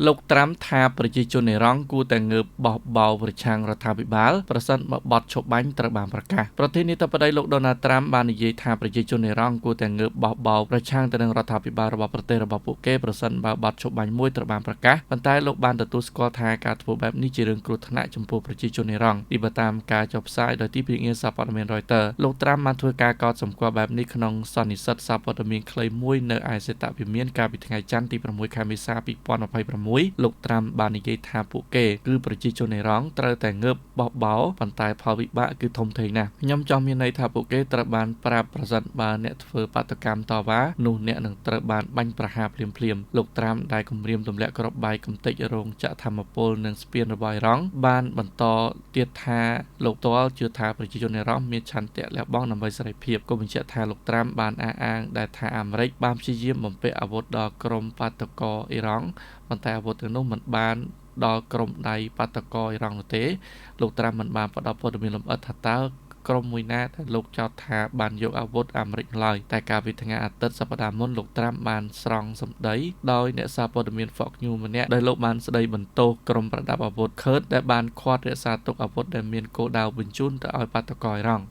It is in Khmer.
លោកត្រាំថាប្រជាជនអ៊ីរ៉ង់គួរតែងើបបះបោរប្រឆាំងរដ្ឋាភិបាលប្រសិនបើបទឈប់បាញ់ត្រូវបានប្រកាសប្រធានាធិបតីលោកដូណាល់ត្រាំបាននិយាយថាប្រជាជនអ៊ីរ៉ង់គួរតែងើបបះបោរប្រឆាំងទៅនឹងរដ្ឋាភិបាលរបស់ប្រទេសរបស់ពួកគេប្រសិនបើបទឈប់បាញ់មួយត្រូវបានប្រកាសប៉ុន្តែលោកបានទទួលស្គាល់ថាការធ្វើបែបនេះជារឿងគ្រោះថ្នាក់ចំពោះប្រជាជនអ៊ីរ៉ង់នេះបើតាមការចុះផ្សាយដោយទីភ្នាក់ងារសារព័ត៌មាន Reuters លោកត្រាំបានធ្វើការកោតសម្គាល់បែបនេះក្នុងសន្និសីទសារព័ត៌មានខ្លីមួយនៅឯសេតវិមានកាលពីថ្ងៃច័ន្ទទី6ខែមេសា2026លោកត្រាំបាននិយាយថាពួកគេគឺប្រជាជនអ៊ីរ៉ង់ត្រូវតែងើបបះបោរប៉ុន្តែផលវិបាកគឺធំធេងណាស់ខ្ញុំចង់មានន័យថាពួកគេត្រូវបានប្រាប់ប្រសិនបើអ្នកធ្វើបាតុកម្មតវ៉ានោះអ្នកនឹងត្រូវបានបាញ់ប្រហារភ្លាមៗលោកត្រាំដែលគម្រាមទម្លាក់គ្រាប់បែកកំទេចរោងចក្រធម្មពលនិងស្ពានរបស់អ៊ីរ៉ង់បានបន្តទៀតថាលោកផ្ទាល់ជឿថាប្រជាជនអ៊ីរ៉ង់មានឆន្ទៈលះបង់ដើម្បីសេរីភាពក៏បញ្ជាក់ថាលោកត្រាំបានអះអាងដែលថាអាមេរិកបានព្យាយាមបំពាក់អាវុធដល់ក្រុមបាតុករអ៊ីរ៉ង់ប៉ុន្តែអាវុធទាំងនោះមិនបានដល់ក្រុមដៃបាតុករអ៊ីរ៉ង់នោះទេលោកត្រាំមិនបានផ្ដល់ព័ត៌មានលម្អិតថាតើក្រុមមួយណាដែលលោកចោទថាបានយកអាវុធអាមេរិកឡើយតែកាលពីថ្ងៃអាទិត្យសប្តាហ៍មុនលោកត្រាំបានស្រង់សម្ដីដោយអ្នកសារព័ត៌មាន Fox News ម្នាក់ដោយលោកបានស្ដីបន្ទោសក្រុមប្រដាប់អាវុធខឺតដែលបានឃាត់រក្សាទុកអាវុធដែលមានគោលដៅបញ្ជូនទៅឲ្យបាតុករអ៊ីរ៉ង់។